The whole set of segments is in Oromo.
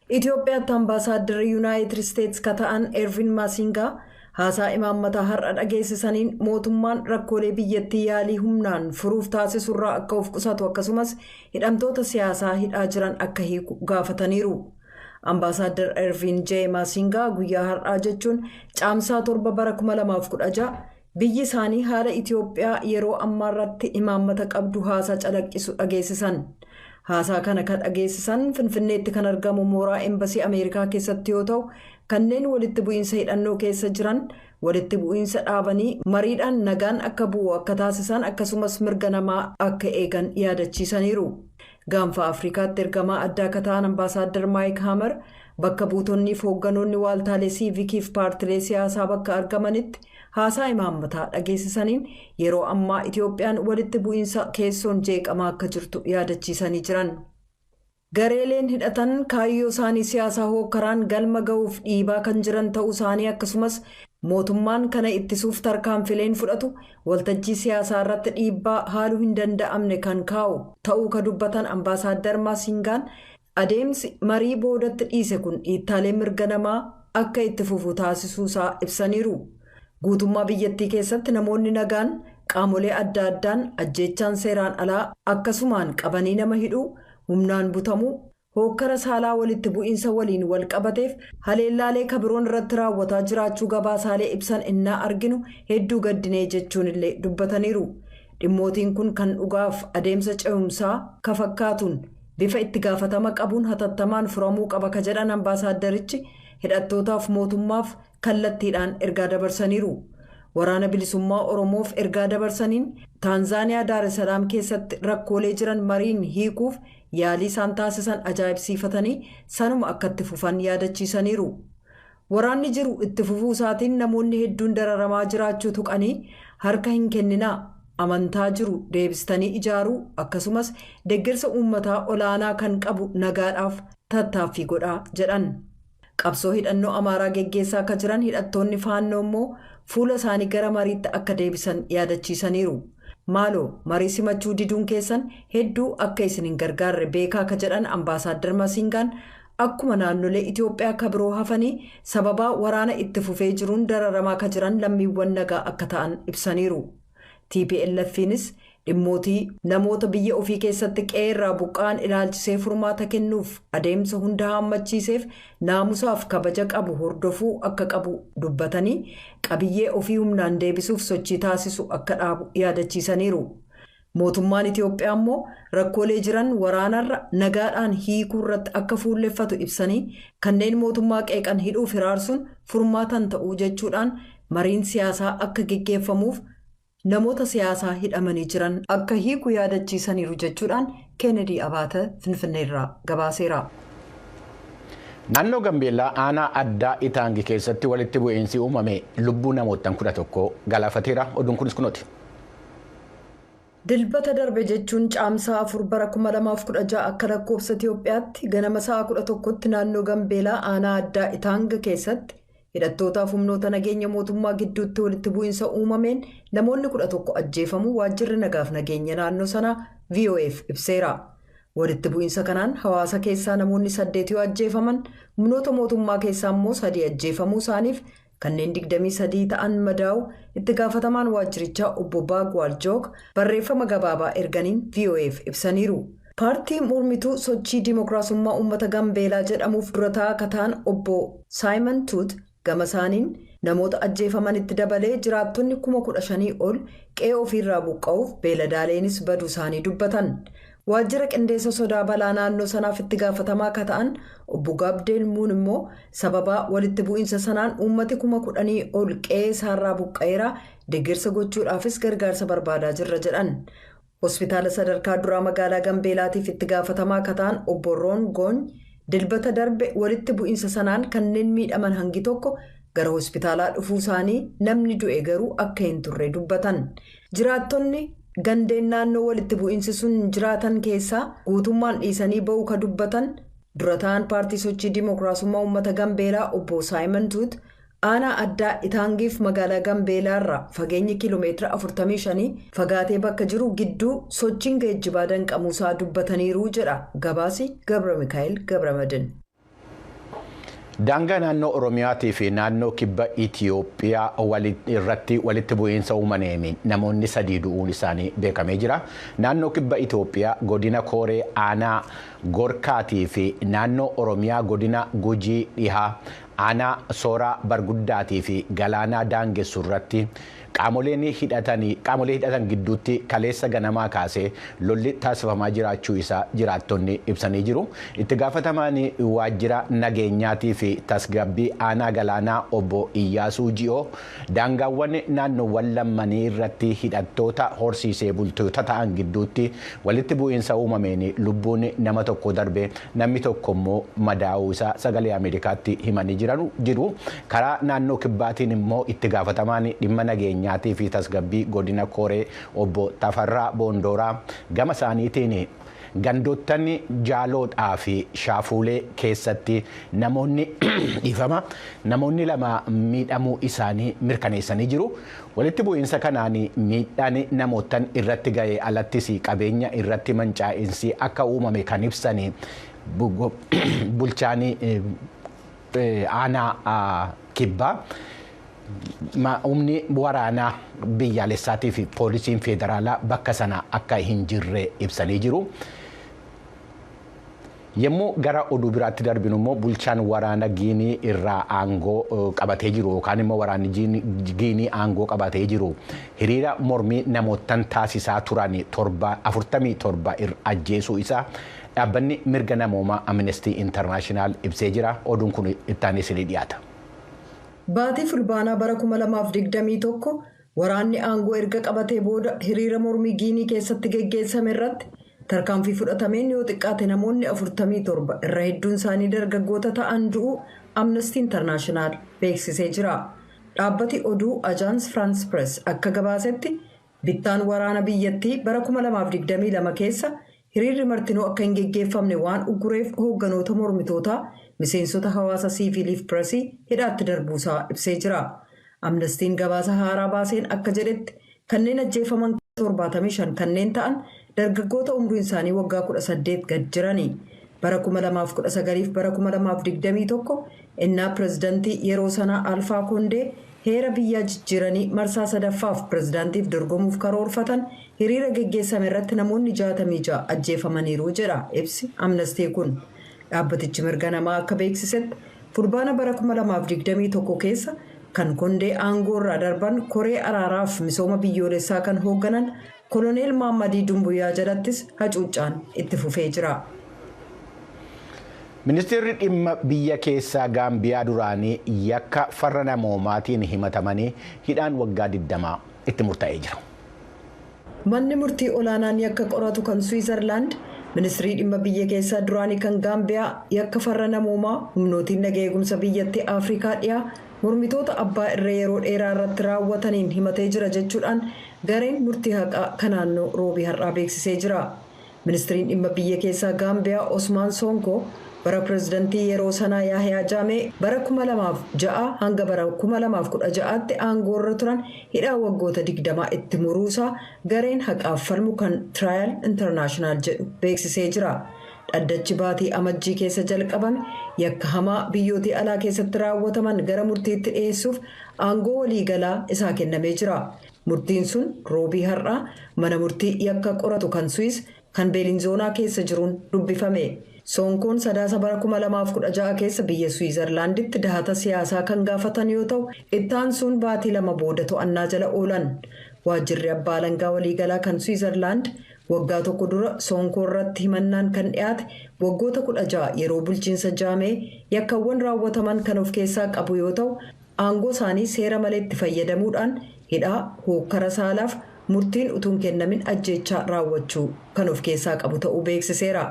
Itoophiyaatti Ambaasaadarri Yuunaayitid Isteetsi ka ta'an Ervin Maasingaa haasaa imaammataa har'a dhageessisaniin, mootummaan rakkoolee biyyattii yaalii humnaan furuuf taasisurraa akka of qusatu, akkasumas hidhamtoota siyaasaa hidhaa jiran akka hiiku gaafataniiru. Ambaasaaddar Ervin J. Maasingaa guyyaa har'aa, jechuun Caamsaa 7 bara 2016, biyyi isaanii haala Itoophiyaa yeroo ammaarratti imaammata qabdu haasaa calaqqisu dhageessisan. Haasaa kana kan dhageessisan Finfinneetti kan argamu mooraa Embasii Ameerikaa keessatti yoo ta'u, kanneen walitti bu'iinsa hidhannoo keessa jiran walitti bu'iinsa dhaabanii mariidhaan nagaan akka bu'u akka taasisan, akkasumas mirga namaa akka eegan yaadachiisaniiru. Gaanfa Afrikaatti ergamaa addaa akka ta'an Ambaasaaddar Maayik Haamar bakka buutonni fi hoogganoonni waaltaalee siivikiif paartilee siyaasaa bakka argamanitti haasaa imaammataa dhageessisaniin, yeroo ammaa Itoophiyaan walitti bu'iinsa keessoon jeeqamaa akka jirtu yaadachiisanii jiran. Gareeleen hidhatan kaayyoo isaanii siyaasaa hookkaraan galma ga'uuf dhiibaa kan jiran ta'uu isaanii, akkasumas mootummaan kana ittisuuf tarkaanfileen fudhatu waltajjii siyaasaa irratti dhiibbaa haaluu hin danda'amne kan kaa'u ta'uu ka dubbatan Ambaasaaddar Maasingaan, adeemsi marii boodatti dhiise kun dhiittaalee mirga namaa akka itti fufu taasisuusaa ibsaniiru. Guutummaa biyyattii keessatti namoonni nagaan qaamolee adda addaan ajjeechaan seeraan alaa, akkasumaan qabanii nama hidhuu, humnaan butamuu, hookkara saalaa walitti bu'iinsa waliin wal qabateef haleellaalee kabiroon irratti raawwataa jiraachuu gabaasaalee ibsan innaa arginu hedduu gaddinee jechuun illee dubbataniiru. Dhimmootiin kun kan dhugaaf adeemsa ce'umsaa ka fakkaatuun bifa itti gaafatama qabuun hatattamaan furamuu qaba ka jedhan ambaasaaddarichi, hidhattootaaf mootummaaf kallattiidhaan ergaa dabarsaniiru. Waraana Bilisummaa Oromoof ergaa dabarsaniin, Taanzaaniyaa Daaresalaam keessatti rakkoolee jiran mariin hiikuuf yaalii isaan taasisan ajaa'ibsiifatanii, sanuma akka itti fufan yaadachiisaniiru. Waraanni jiru itti fufuu isaatiin namoonni hedduun dararamaa jiraachuu tuqanii, harka hin kenninaa, amantaa jiru deebistanii ijaaruu, akkasumas deeggarsa uummataa olaanaa kan qabu nagaadhaaf tattaaffii godhaa jedhan. Qabsoo hidhannoo Amaaraa geggeessaa akka jiran hidhattoonni Faannoo immoo fuula isaanii gara mariitti akka deebisan yaadachiisaniiru. Maaloo marii simachuu diduun keessan hedduu akka isin hin gargaarre beekaa akka jedhan Ambaasaaddar Masingaan, akkuma naannolee Itoophiyaa akka biroo hafanii sababaa waraana itti fufee jiruun dararamaa akka jiran lammiiwwan nagaa akka ta'an ibsaniiru. TPLFiinis dhimmootii namoota biyya ofii keessatti qe'ee irraa buqqa'an ilaalchisee furmaata kennuuf adeemsa hunda haammachiiseef naamusaaf kabaja qabu hordofuu akka qabu dubbatanii, qabiyyee ofii humnaan deebisuuf sochii taasisu akka dhaabu yaadachiisaniiru. Mootummaan Itoophiyaa immoo rakkoolee jiran waraanarra nagaadhaan hiikuu irratti akka fuulleffatu ibsanii, kanneen mootummaa qeeqan hidhuuf hiraarsuun furmaatan ta'uu jechuudhaan, mariin siyaasaa akka geggeeffamuuf namoota siyaasaa hidhamanii jiran akka hiiku yaadachiisaniiru jechuudhaan Keenedii Abaata Finfinneerraa gabaaseera. Naannoo Gambeellaa aanaa addaa Itaangi keessatti walitti bu'iinsi uumame lubbuu namoota 11 galaafateera. Oduun kunis kunooti. Dilbata darbe, jechuun Caamsaa 4 bara 2016 akka lakkoofsa Itiyoophiyaatti, ganama sa'a 11tti naannoo Gambeelaa aanaa addaa Itaanga keessatti hidhattootaaf humnoota nageenya mootummaa gidduutti walitti bu'iinsa uumameen namoonni 11 ajjeefamuu waajjirri nagaaf nageenya naannoo sanaa VOAf ibseera. Walitti bu'iinsa kanaan hawaasa keessaa namoonni 8 yoo ajjeefaman, humnoota mootummaa keessaa immoo 3 ajjeefamuu isaaniif kanneen 23 ta'an madaa'u itti gaafatamaan waajjirichaa obbo Baagwaal Jook barreeffama gabaabaa erganiin VOAf ibsaniiru. Paartii mormituu Sochii Dimookiraasummaa Uummata Gambeelaa jedhamuuf dura taa'aa akka ta'an obbo Saayimon Tuut gama isaaniin, namoota ajjeefamanitti dabalee jiraattonni 15,000 ol qe'ee ofiirraa buqqa'uuf beeladaaleenis baduu isaanii dubbatan. Waajjira qindeessa sodaa balaa naannoo sanaaf itti gaafatamaa akka ta'an obbo Gaabdeel Muun immoo, sababaa walitti bu'iinsa sanaan uummati 10,000 ol qe'ee isaarraa buqqa'eera, deeggarsa gochuudhaafis gargaarsa barbaadaa jirra jedhan. Hospitaala sadarkaa duraa magaalaa Gambeelaatiif itti gaafatamaa akka ta'an obbo Roon Goony, Dilbata darbe walitti bu'iinsa sanaan kanneen miidhaman hangi tokko gara hospitaalaa dhufuu isaanii, namni du'e garuu akka hin turre dubbatan. Jiraattonni gandeen naannoo walitti bu'iinsi sun jiraatan keessaa guutummaan dhiisanii ba'uu ka dubbatan dura ta'an paartii Sochii Dimookiraasummaa Uummata Gambeelaa obbo Saayimon Tuut, aanaa addaa Itaangiif magaalaa Gambeelaarraa fageenyi kiiloomeetira 45 fagaatee bakka jiru gidduu sochiin geejjibaa danqamuusaa dubbataniiru jedha gabaasi Gabra Mikaa'el Gabramadin. Daangaa naannoo Oromiyaatii fi naannoo kibba Itiyoophiyaa irratti walitti bu'iinsa uumameen namoonni 3 du'uun isaanii beekamee jira. Naannoo kibba Itiyoophiyaa godina Kooree aanaa Gorkaatii fi naannoo Oromiyaa godina Gujii dhihaa aanaa Sooraa Barguddaatii fi Galaanaa daangessu irratti qaamolee hidhatan gidduutti kaleessa ganamaa kaasee lolli taasifamaa jiraachuu isaa jiraattonni ibsanii jiru. Itti gaafatamaan waajjira nageenyaatii fi tasgabbii aanaa Galaanaa obbo Iyyaasuu Ji'oo daangaawwan naannoowwan lammanii irratti hidhattoota horsiisee bultoota ta'an gidduutti walitti bu'iinsa uumameen lubbuun nama tokko darbe namni tokko immoo madaa'uu isaa sagalee Ameerikaatti himanii jiru. Karaa naannoo kibbaatiin immoo itti gaafatamaan dhimma nageenyaa fi tasgabbii godina Kooree obbo Tafarraa Boondooraa gama isaaniitiin gandoottan jaaloodhaa fi shaafuulee keessatti namoonni dhiifama namoonni 2 miidhamuu isaanii mirkaneessanii jiru. Walitti bu'iinsa kanaan miidhaan namootan irratti ga'e alattis qabeenya irratti mancaa'insi akka uumame kan ibsan bulchaan aanaa kibbaa humni waraanaa biyyaalessaatii fi poolisiin federaalaa bakka sana akka hin jirre ibsanii jiru. Yommuu gara oduu biraatti darbinu immoo bulchaan waraana Giinii irraa aangoo qabatee jiru yookaan immoo waraanni Giinii aangoo qabatee jiru hiriira mormii namootan taasisaa turan 47 ajjeesuu isaa dhaabbanni mirga namoomaa Amnesty International ibsee jira. Oduun kun itti isinii dhiyaata. Baatii Fulbaanaa bara 2021 waraanni aangoo erga qabatee booda hiriira mormii Giinii keessatti geggeessame irratti tarkaanfii fudhatameen yoo xiqqaate namoonni 47 irra hedduun isaanii dargaggoota ta'an du'uu Amnesty International beeksisee jira. Dhaabbati oduu Ajaans France Press akka gabaasetti bittaan waraana biyyattii bara 2022 keessa hiriirri martinuu akka hin geggeeffamne waan uggureef hoogganoota mormitootaa miseensota hawaasa siiviiliif pireesii hidhaatti darbuusaa ibsee jira. Amnestiin gabaasa haaraa baaseen akka jedhetti kanneen ajjeefaman 75 kanneen ta'an dargaggoota umriin isaanii waggaa 18 gad jirani. Bara 2019 bara 2021 innaa pireezidantii yeroo sanaa Alfaa Koondee heera biyyaa jijjiiranii marsaa sadaffaaf pireezidantiif dorgomuuf karoorfatan hiriira geggeessame irratti namoonni 66 ajjeefamaniiru jedha ibsi Amnestii kun. Dhaabbatichi mirga namaa akka beeksisetti Fulbaana bara 2021 keessa kan Kondee aangoo irraa darban koree araaraaf misooma biyyoolessaa kan hoogganan Koloneel Maammadii Dumbuyaa jalattis hacuuccaan itti fufee jira. Ministeerri dhimma biyya keessaa Gaambiyaa duraanii yakka farra namoomaatiin himatamanii hidhaan waggaa 20 itti murtaa'ee jira. Manni murtii olaanaan yakka qoratu kan Swiizerlaand ministirii dhimma biyya keessaa duraanii kan Gaambiyaa yakka farra namoomaa humnootiin naga eegumsa biyyattii Afrikaa dhiyaa mormitoota abbaa irree yeroo dheeraa irratti raawwataniin himatee jira jechuudhaan gareen murtii haqaa kan naannoo roobii har'aa beeksisee jira. Ministiriin dhimma biyya keessaa Gaambiyaa Osmaan Sonko bara pireezidantii yeroo sanaa Yaahiyaa Jaamee bara 2006 hanga bara 2016tti aangoorra turan hidhaa waggoota 20 itti muruusaa gareen haqaaf falmu kan Trial International jedhu beeksisee jira. Dhaddachi baatii amajjii keessa jalqabame yakka hamaa biyyootii alaa keessatti raawwataman gara murtiitti dhiyeessuuf aangoo waliigalaa isaa kennamee jira. Murtiin sun roobii har'aa mana murtii yakka qoratu kan Swiss kan Beelinzoonaa keessa jiruun dubbifame. Sonkoon sadaasa bara 2016 keessa biyya Swiizerlaanditti dahata siyaasaa kan gaafatan yoo ta'u ittaan sun baatii 2 booda to'annaa jala oolan. Waajjirri abbaa alangaa waliigalaa kan Swiizerlaand waggaa tokko dura Sonkoo irratti himannaan kan dhiyaate waggoota 16 yeroo bulchiinsa Jaamee yakkawwan raawwataman kan of keessaa qabu yoo ta'u aangoo isaanii seera malee itti fayyadamuudhaan hidhaa hookkara saalaaf murtiin utuun kennamin ajjeechaa raawwachuu kan of keessaa qabu ta'uu beeksiseera.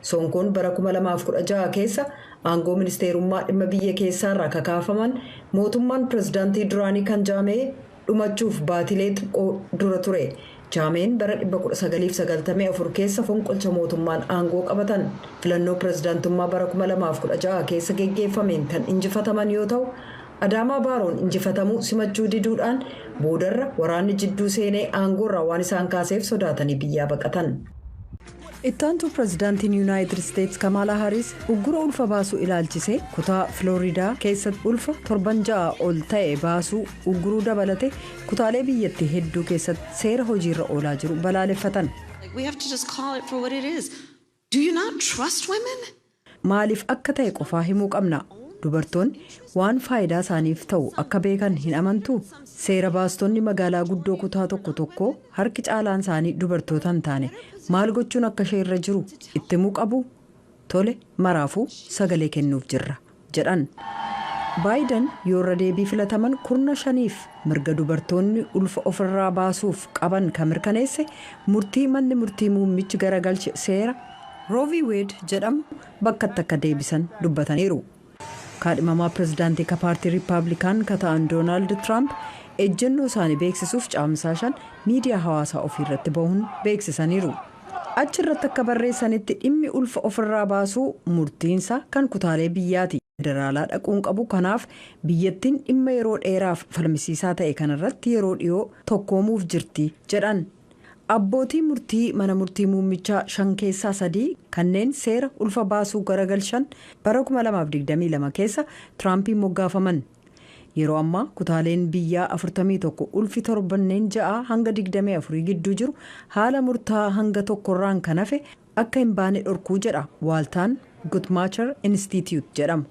Sonkoon bara 2016 keessa aangoo ministeerummaa dhimma biyya keessaarraa kakaafaman mootummaan pireezidaantii duraanii kan Jaamee dhumachuuf baatilee xiqqoo dura ture. Jaameen bara 1994 keessa fonqolcha mootummaan aangoo qabatan filannoo pireezidaantummaa bara 2016 keessa geggeeffameen kan injifataman yoo ta'u Adaamaa Baaroon injifatamuu simachuu diduudhaan boodarra waraanni jidduu seenee aangoorraa waan isaan kaaseef sodaatanii biyyaa baqatan. Ittaantuu pirezidaantiin Yuunaayitid Isteetsi Kamaalaa Hariis uggura ulfa baasuu ilaalchisee kutaa Filooriidaa keessatti ulfa torban 6 ol ta'e baasuu ugguruu dabalate kutaalee biyyattii hedduu keessatti seera hojiirra oolaa jiru balaaleffatan. We have to just call it for what it is. Do you not trust women? Maaliif akka ta'e qofaa himuu qabna. Dubartoonni waan faayidaa isaaniif ta'u akka beekan hin amantuu? Seera baastonni magaalaa guddoo kutaa tokko tokko harki caalaan isaanii dubartoota hin taane maal gochuun akka ishee irra jiru itti himuu qabu. Tole, maraafuu sagalee kennuuf jirra jedhan. Baayiden yoo irra deebii filataman kurna shaniif mirga dubartoonni ulfa ofirraa baasuuf qaban kan mirkaneesse murtii manni murtii muummichi garagalche seera Roe v. Wade jedhamu bakkatti akka deebisan dubbataniiru. Kaadhimamaa pirezidaantii ka paartii Riippaabilikaan ka ta'an Doonaald Tiraamp ejjennoo isaanii beeksisuuf Caamsaa 5 miidiyaa hawaasaa ofii irratti bahuun beeksisaniiru. Achi irratti akka barreessanitti, dhimmi ulfa ofirraa baasuu murtiinsa kan kutaalee biyyaati. Federaalaa dhaquun qabu. Kanaaf biyyattiin dhimma yeroo dheeraaf falmisiisaa ta'e kanarratti yeroo dhiyoo tokkoomuuf jirti jedhan. Abbootii murtii mana murtii muummichaa shan keessaa sadii kanneen seera ulfa baasuu garagalchan bara 2022 keessa Tiraampiin moggaafaman. Yeroo ammaa kutaaleen biyyaa 41 ulfi torbanneen 6 hanga 24 gidduu jiru haala murtaa hanga tokkorraan kan hafe akka hin baane dhorkuu jedha waaltaan Guttmacher Institute jedhamu.